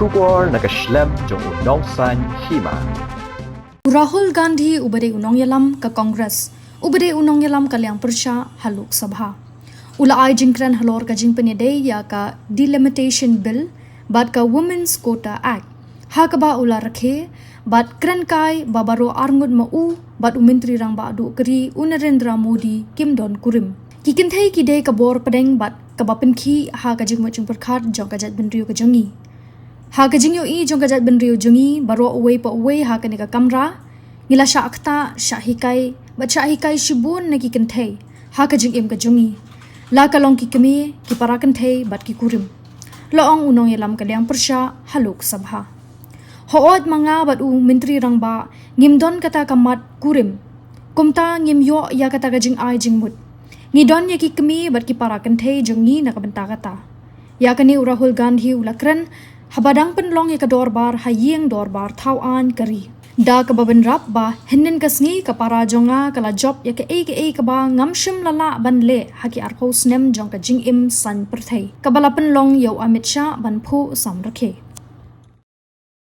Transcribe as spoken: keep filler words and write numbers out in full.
Khubor na ka shlem jong u nongsan hima. U Rahul Gandhi uba dei u nongïalam ka Congress, uba dei u nongïalam ka liang pyrshah ha Lok Sabha, u la ai jingkren halor ka jingpynïadei ïa ka Delimitation Bill bad ka Women's Quota Act, ha kaba u la rakhe bad kren kai ba baroh arngut ma u bad u Myntri Rangbah Duh ka ri u Narendra Modi kim don kurim. Ki kynthei ki dei ka bor pdeng bad kaba pynkhih ha ka jingmut jingpyrkhat jong ka jaitbynriew ka jong ngi. Ha ka jingïohi jong ka jaitbynriew jong ngi, baroh uwei pa uwei ha kane ka kamra ngi la shah ktah, shah hikai bad shah hikai shibun na ki kynthei ha ka jingim ka jong ngi, la ka long ki kmie, ki para kynthei bad ki kurim, la ong u nongïalam ka liang pyrshah ha Lok Sabha. Hooid, ma nga bad u Myntri Rangbah ngim don kata ka mat kurim, kumta ngim ïoh ïa kata ka jingai jingmut. Ngi don ïa ki kmie bad ki para kynthei jong ngi na ka bynta kata. Ïa kane u Rahul Gandhi u la kren haba dang pynlong ïa ka dorbar ha ïing dorbar thaw aiñ ka ri, da kaba bynrap ba hynnin ka sngi ka para jong nga ka la jop ïa kaei kaei kaba ngam shym la lah ban leh ha ki arphew snem jong ka jingim saiñ pyrthei, kaba la pynlong ïa u Amit Shah ban phuh samrkhie.